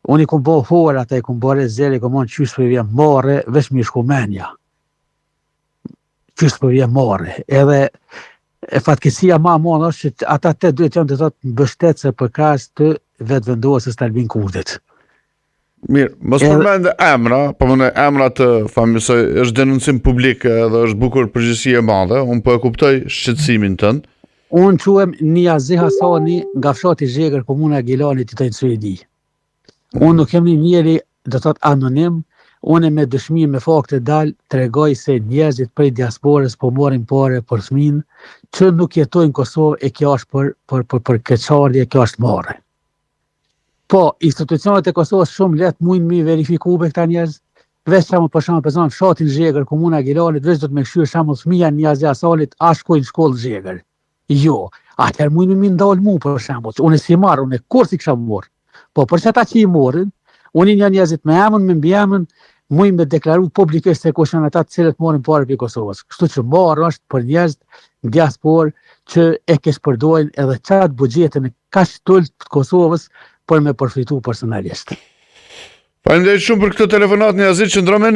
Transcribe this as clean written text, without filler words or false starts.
Unë i kum bo horë ata, i kum bo rezil, i kum thonë qysh po vjen marre, veç mi shku menja. Qysh po vjen marre. Edhe e fatkeqësia ma e madhe është që ata të dy janë do thotë mbështetës e përkrahës të Vetëvendosjes të Albin Kurtit. Mirë, mos edhe... përmend emra, po më emra të familjes, është denoncim publik edhe është bukur përgjegjësi e madhe, unë po e kuptoj shqetësimin tënd. Unë quhem Nijazi Hasani nga fshati Zhegër, komuna e Gjilanit, jetoj në Suedi. Unë nuk jam një njeri, do thotë anonim, unë me dëshmi me fakte dal tregoj se njerëzit prej diasporës po marrin pare për fëmin që nuk jetojnë në Kosovë e kjo është për për për për keqardhje, kjo është marre. Po, institucionet e Kosovës shumë lehtë mujnë mi verifiku be këta njerëz, veç shembull për shembull për zonë fshatin Zhegër, komuna e Gjilanit, veç do të me kqyr shembull fëmija Nijazi Hasanit, a shkojnë në shkollë Zhegër. Jo, atëherë mujnë me mi ndalë mu për shembull, që unë si marr, unë kurrë s'i kisha marrë. Po për që ata që i marrin, unë i njoh njerëzit me emën, me mbiemën, muj me deklaru publikisht se kush janë ata të cilët marrin pare prej Kosovës. Kështu që marre është për njerëz në diasporë që e keqpërdorin edhe qatë buxhetin e kaq të ulët të Kosovës për me përfitu personalisht. Faleminderit shumë për këtë telefonat Nijazi, qëndro me ne.